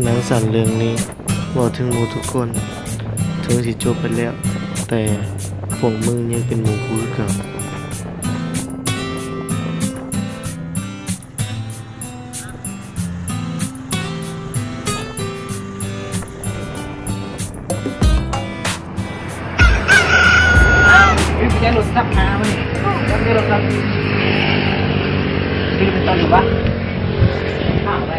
ໜັງສັ້ນເລື່ອງນີ້ເວົ້າເຖິງໝູ່ທຸກຄົນ ເຖິງຊິຈົບໄປແລ້ວ ແຕ່ພວກມຶງຍັງເປັນໝູ່ກູຄືເກົ່າ. ເອີຍ ໄປແຈ້ລົດສັບຫາມັນ ຈັບແຈ້ລົດສັບ ຄືເປັນຕອນນີ້ວະ ຂ້າມໄປ.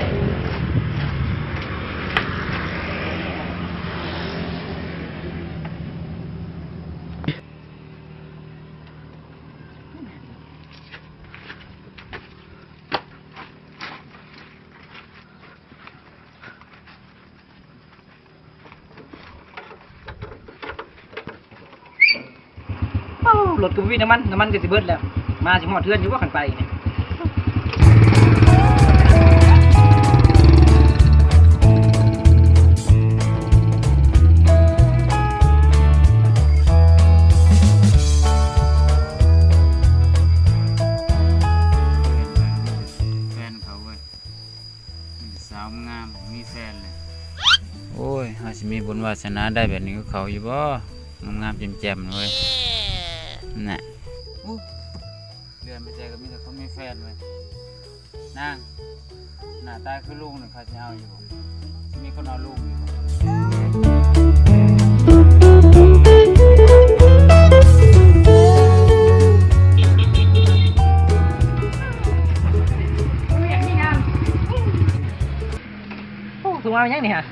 ເອົ້າ ລົດກໍບໍ່ມີນ້ຳມັນ ນ້ຳມັນກໍຊິເບິດແລ້ວ ມາຊິຮອດເຮືອນຢູ່ບໍ່ ຄັນໄປນີ້. ແຟນເຂົາເວີຍ ມີສາວງາມ ມີແຟນແລ້ວ. ໂອ້ຍ ເຮົາຊິມີບຸນວາສະໜາໄດ້ແບບນີ້ຄືເຂົາຢູ່ບໍ່? ງາມໆ ແຈ່ມໆ ເວີຍ ນະ. ໂອ້ ເລື່ອນໄປໃສກໍມີແຕ່ຄົນມີແຟນເວີຍ. ນາງ ໜ້າຕາຄືລຸງນີ້ ຂ້ອຍຊິເອົາຢູ່ບໍ່? ຊິມີຄົນເອົາລຸງຢູ່ບໍ່? ໂອ້ ໂທມາເປັນຫຍັງນີ້ຫະ?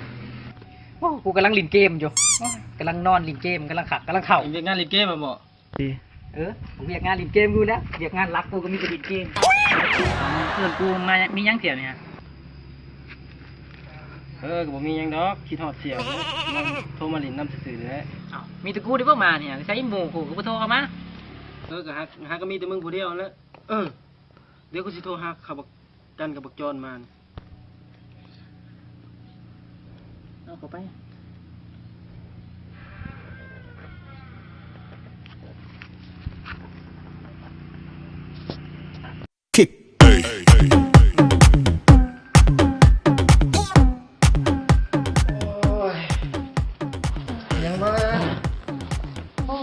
ໂອ້ ກູກຳລັງຫຼິ້ນເກມຢູ່ ໂອ້ຍ ກຳລັງນອນຫຼິ້ນເກມ ກຳລັງຄັກ ກຳລັງເຂົ້າ. ເຮັດວຽກງານຫຼິ້ນເກມແມ່ນບໍ່? ເອີ ວຽກງານຫຼິ້ນເກມກູແຫຼະ ວຽກງານຫຼັກກູກໍມີແຕ່ຫຼິ້ນເກມ. ເອີ້ນກູມາມີຫຍັງທ່ຽວນີ້ຫະ? ເອີ ກໍບໍ່ມີຫຍັງດອກ ຄິດຮອດທ່ຽວ ໂທມາຫຼິ້ນນຳຊື່ໆ ນີ້ແຫຼະ. ເອົ້າ ມີແຕ່ກູນີ້ບໍ່ມານີ້ຫະ? ໃສໝູ່ກູກໍບໍ່ໂທເຂົ້າມາ? ເອີ ກໍຫາ ຫາກໍມີແຕ່ມຶງຜູ້ດຽວຫັ້ນແຫຼະ. ເອີ ດຽວກູຊິໂທຫາເຂົາບັກ ກັນກັບບັກຈອນມານີ້ ເອົາເຂົ້າໄປ. ໂອ້ຍ ຍັງມາ ໂອ້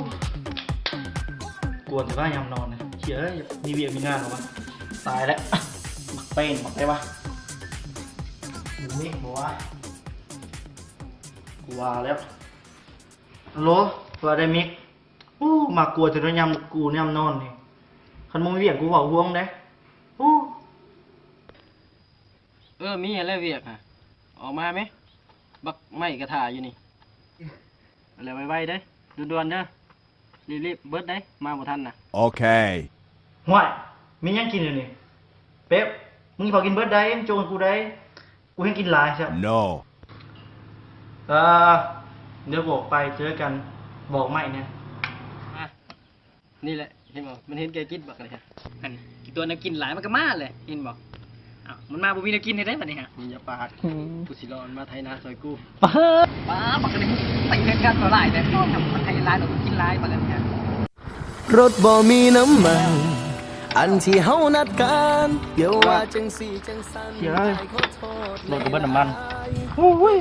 ກວນແຕ່ວ່າຍາມນອນນະ ເຮີ້ຍ ມີວຽກມີງານບໍ່ວະ? ຕາຍແລ້ວ ບັກເປ້ງບັກໄດວະ ມີບໍ່ວະ? ກູວ່າແລ້ວ. ຮັລໂຫຼ ວ່າໄດ້ມິກ. ໂອ້ ມັກກວນແຕ່ຍາມກູຍາມນອນນີ້ ຄັນບໍ່ມີວຽກກູເວົ້າຫ່ວງເດ້. ໂອ້ ເອີ ມີຫັ້ນແຫຼະວຽກຫະ ອອກມາແມ ບັກໄມ້ກະຖ້າຢູ່ນີ້. ແລ້ວໄວໆເດີ້ ດ່ວນໆເດີ້ ລີບໆເບິດເດ້ ມາບໍ່ທັນນະ. ໂອເຄ. ຫ້ວຍ ມີຫຍັງກິນຢູ່ນີ້? ເປັບ ມຶງຊິເຜົາກິນເບິດໃດ໋ ມຶງຈົ່ງໃຫ້ກູໃດ໋ ກູແຮ່ງກິນຫຼາຍແຊະ. ໂນ ເອີ ດຽວບອກໄປເຈີກັນ ບອກໄມ້ແດ່. ອ່ະ ນີ້ແຫຼະ ເຫັນບໍ່ ມັນເຫັນແກ່ກິນບັກນີ້. ອັນ ກິນຕົວແນວກິນຫຼາຍມັນກໍມາແຫຼະ ເຫັນບໍ່? ອ້າວ ມັນມາບໍ່ມີແນວກິນເຮັດໃດບັດນີ້ຫະ? ມີຢ່າປາກ ອືມ ກູຊິລໍມັນມາໄຖນາຊ່ອຍກູ. ປາ ປາ ບັກນີ້ ໄປເຮັດງານກໍຫຼາຍແທ້ ມັນໄຖຫຼາຍ ແລ້ວກໍກິນຫຼາຍບັກນີ້ຫະ. ລົດບໍ່ມີນ້ຳມັນ ອັນທີ່ເຮົານັດກັນ ຢ່າວ່າຈັ່ງຊີ້ຈັ່ງຊັ້ນ ເຮີ້ຍ ລົດກໍເບິດນ້ຳມັນ. ໂອ້ຍ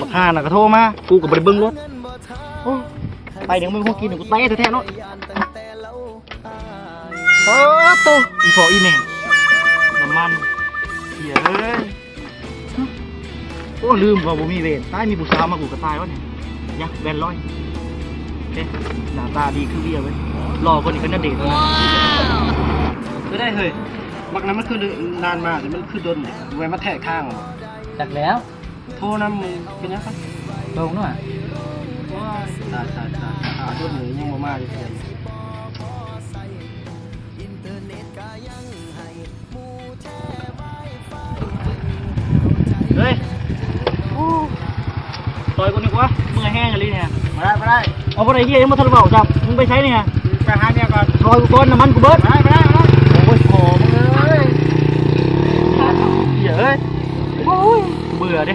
ບັກຫ່ານະກໍໂທມາ ກູກໍບໍ່ໄດ້ເບິ່ງລົດ. ໂອ້ ໄປເດີ ມຶງບໍ່ກິນ ກູເຕະແທ້ໆໂລດ. ໂອ້ໂຕ ອີ່ພໍ່ອີ່ແມ່ ນ້ຳມັນ ເຮີ້ຍເອີຍ. ໂອ້ ລືມວ່າບໍ່ມີເວນ ຕາຍ ມີຜູ້ສາວມາກູກໍຕາຍວະນີ້. ຍາ ແວ່ນລອຍ ເດ້ ໜ້າຕາດີຄືເວຍເວີຍ ຫຼໍ່ກວ່ານີ້ກໍໜ້າເດດແລ້ວນະ. ເອີ ໄດ້ເຮີ້ຍ ບັກນັ້ນມັນຄືນານມາ ແຕ່ມັນຄືດົນ ແວ່ນມາແທກທາງ. ຈັກແລ້ວ ໂທນຳ ເປັນຫຍັງ? ໂທເນາະ. ໂອ້ຍ ຕາຍ ຕາຍ ຕາຍ ຫາດົນນີ້ຍັງບໍ່ມາຢູ່ເທື່ອ. ເຮີ້ຍ ໂອ້ ຊ່ອຍກູໜ້ອຍກວ່າ ເມື່ອຍແຮງອີ່ຫຼີນີ້. ບໍ່ໄດ້ ບໍ່ໄດ້ ເອົາ ບໍ່ໄດ້ ເຮີ້ຍ ຍັງບໍ່ທັນເວົ້າຊ້ຳ. ມຶງໄປໃສນີ້? ໄປຫາເມຍກ່ອນ. ຊ່ອຍກູກ່ອນ ນ້ຳມັນກູເບິດ. ບໍ່ໄດ້ ບໍ່ໄດ້ ບໍ່ໄດ້. ໂອ້ຍ ພໍ່ມຶງເອີຍ ເຮີ້ຍເອີຍ ໂອ້ຍ ເບື່ອເດ້.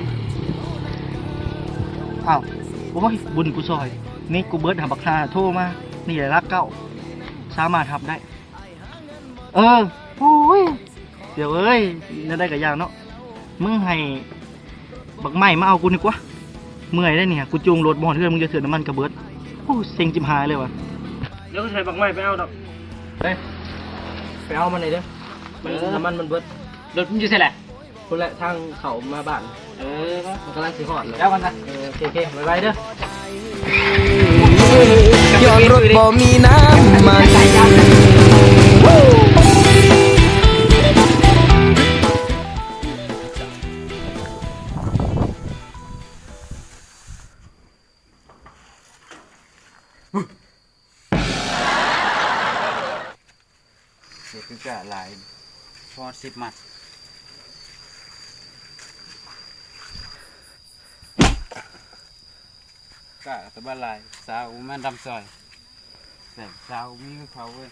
ອ້າວ ໂອ້ຍ ບຸນກູຊ່ອຍ ນີ້ກູເບິດຫາບັກຫ່າໂທມາ ນີ້ແຫຼະຫຼັກເກົ້າ ສາມາດຮັບໄດ້. ເອີ ໂອ້ຍ ດຽວເອີຍ ແນວໃດກໍຢ່າເນາະ ມຶງໃຫ້ ບັກໄມ້ມາເອົາກູນີ້ກວ່າ ເມື່ອຍໄດ໋ນີ້ ກູຈູງລົດບໍ່ຮອດເຮືອນມຶງຈັກເທື່ອ ນ້ຳມັນກະເບິດ. ໂອ້ ເຊັງຈິບຫາຍເລີຍວ່າ. ດຽວກູຊິໃຫ້ບັກໄມ້ໄປເອົາດອກ. ເອີ ໄປເອົາມັນໜ່ອຍເດີ ມັນ ເອີ ນ້ຳມັນມັນເບິດ. ລົດມຶງຢູ່ໃສແຫຼະ? ພຸ້ນແຫຼະ ທາງເຂົ້າມາບ້ານ. ເອີ ມັນກຳລັງຊິຮອດແລ້ວ. ແລ້ວກ່ອນຊະ. ເອີ ໂອເຄ ໂອເຄ ບາຍບາຍເດີ. ຍ້ອນລົດບໍ່ມີນ້ຳມັນ. ເສຍຄືກ້າຫຼາຍ ພໍສິບມັດ. ກ້າຕະບານຫຼາຍ ສາວມາດຳຊອຍ ແຕ່ສາວມີຄືເຂົາເວີຍ.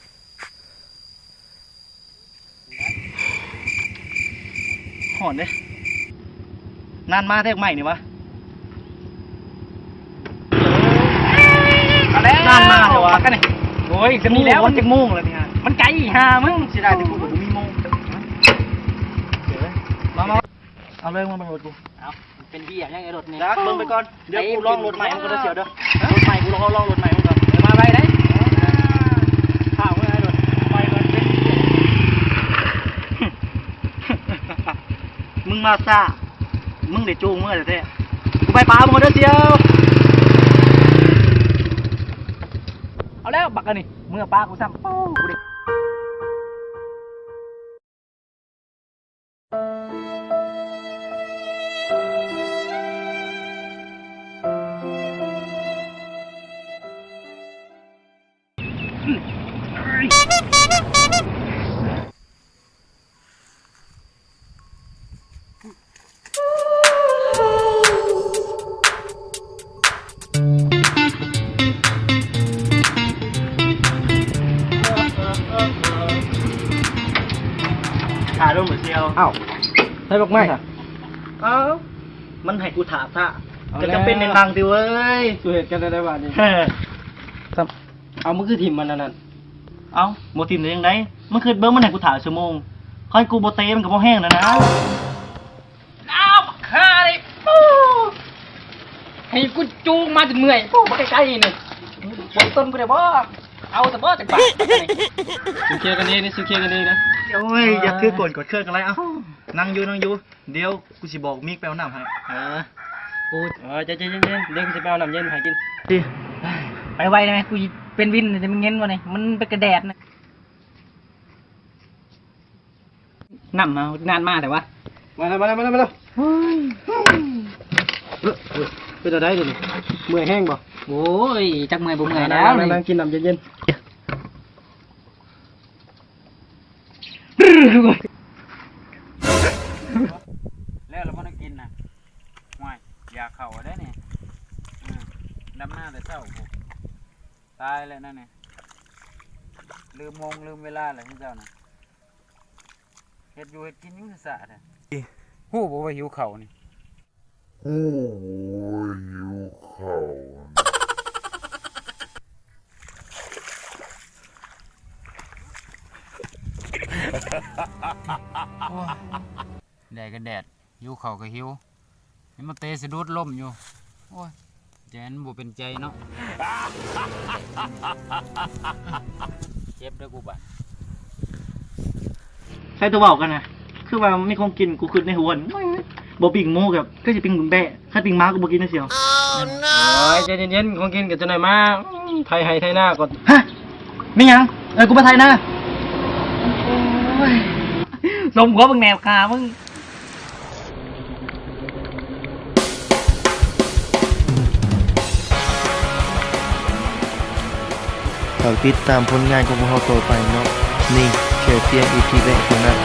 ຮ້ອນເດ້ ນານມາແທ້ໄມ້ນີ້ວະ. ນານມາແທ້ວະ ໂອ້ຍ ຈະມີແລ້ວ ມັນຈັກໂມງແລ້ວນີ້? ມັນໄກອີ່ຫ່າມຶງ. ເສຍດາຍແຕ່ກູບໍ່ມີໂມງ. ມາ ມາ ເອົາເລີຍ ມາເບິ່ງລົດກູ. ເອົາ ເປັນເບ້ຍຫຍັງໄອ້ລົດນີ້? ຈັກ ເບິ່ງໄປກ່ອນ. ດຽວກູລອງລົດໃໝ່ມັນກ່ອນເດີ ສ່ຽວເດີ. ຮະ? ລົດໃໝ່ ກູລອງ ລອງລົດໃໝ່ມັນກ່ອນ. ເອີ ມາໄວເດ້. ຂ້າວເມື່ອໄອ້ລົດ ໄປກ່ອນ. ມຶງມາຊ້າ ມຶງໄດ້ຈູງເມື່ອແທ້ໆ. ກູໄປປາມຶງເດີສ່ຽວ. ເອົາແລ້ວບັກອັນນີ້ ເມື່ອປາກູຊ້ຳ. ໂອ້ ກູໄດ້ ຖ້າລົງໄປທ່ຽວ. ອ້າວ ໃສ່ບັກໄມ້. ເອົ້າ ມັນໃຫ້ກູຖ້າຊະ. ເອົາ ກໍຈຳເປັນ ແລ້ວ ໄດ້ນັ່ງຕິເວີຍ. ສູ້ເຮັດກັນໄດ້ບາດນີ້. ເອົາ ມຶງຄືຖິ້ມມັນອັນນັ້ນ? ເອົ້າ ບໍ່ຖິ້ມໄດ້ຈັ່ງໃດ? ມັນຄືເບິ່ງ ມັນໃຫ້ກູຖ້າຊົ່ວໂມງ. ຄັນກູບໍ່ເຕະ ມັນກໍບໍ່ແຮງແລ້ວນະ. ອ້າວ ບັກຫ່ານີ້ ໂອ້ ໃຫ້ກູຈູງມາຈົນເມື່ອຍ. ໂອ້ ມາໃກ້ໆນີ້ ບໍ່ສົນກູໄດ້ບໍ່? ເອົາຊະບໍ່ຈັກບາດ. ສູ້ເຄຍກັນເອງນີ້ ສູ້ເຄຍກັນເອງນະ. ໂອ້ຍ ຢາກຄືກົນກວດເຄືອກັນຫຼາຍ. ເອົ້າ ນັ່ງຢູ່ ນັ່ງຢູ່. ດຽວກູຊິບອກມິກໄປເອົານ້ຳໃຫ້. ເອີ ກູ ເອີ ໃຈເຢັນໆ ດຽວກູຊິໄປເອົານ້ຳເຢັນໃຫ້ກິນ. ໄປໄວໄດ້ໄໝ? ກູເປັນວິນ ມັນເຢັນບໍ່ນີ້? ມັນເປັນກະແດດນະ. ນ້ຳມານານມາແຕ່ວ່າ. ມາແລ້ວ ມາແລ້ວ ມາແລ້ວ ມາແລ້ວ. ໂອ້ຍ ເອີ ເປັນຈັ່ງໃດດຽວນີ້? ເມື່ອຍແຮງບໍ່? ໂອ້ຍ ຈັກເມື່ອຍບໍ່ເມື່ອຍແລ້ວ. ນັ່ງ ນັ່ງ ນັ່ງກິນນ້ຳເຢັນໆ. ແລ້ວລະບໍ່ໄດ້ກິນນະ. ຫ້ວຍ ຢາກເຂົ້າແລ້ວນີ້. ອືມ ດຳນາແຕ່ເຊົ້າພຸ້ນ ຕາຍແລ້ວນັ້ນນີ້. ລືມໂມງລືມເວລາແລ້ວເຈົ້ານະ. ເຮັດຢູ່ເຮັດກິນຢູ່ຊະແທ້. ຮູ້ບໍ່ວ່າຫິວເຂົ້ານີ້? ໂອ້ຍ ຫິວເຂົ້າ. ໂອ້ຍ ແດດກໍແດດ ຫິວເຂົ້າກໍຫິວ ຍັງມາເຕະສະດຸດລົ້ມຢູ່. ໂອ້ຍ ໃຈມັນບໍ່ເປັນໃຈເນາະ. ເຈັບເດີກູບາດ. ໃສ່ຕົວເວົ້າກັນນະ ຄືວ່າມີຂອງກິນ ກູຄິດໃນຫົວ ບໍ່ປີ້ງໝູກໍຄືຊິປີ້ງແບ້ ຄັນປີ້ງໝາກູບໍ່ກິນນະສ່ຽວ. ໂອ້ຍ ໃຈເຢັນໆ ຂອງກິນກໍຈະໜ້ອຍມາ ໄຖໄຮ່ໄຖນາກ່ອນ. ຮະ ແມ່ນຫຍັງ? ເອີ ກູມາໄຖນາ. ໂອ້ຍ ສົມຫົວມຶງແນວຄາມຶງ. ຝາກຕິດຕາມຜົນງານຂອງພວກເຮົາຕໍ່ໄປເນາະ. ນີ້ແຄ່ພຽງອີພີແລກເທົ່ານັ້ນ.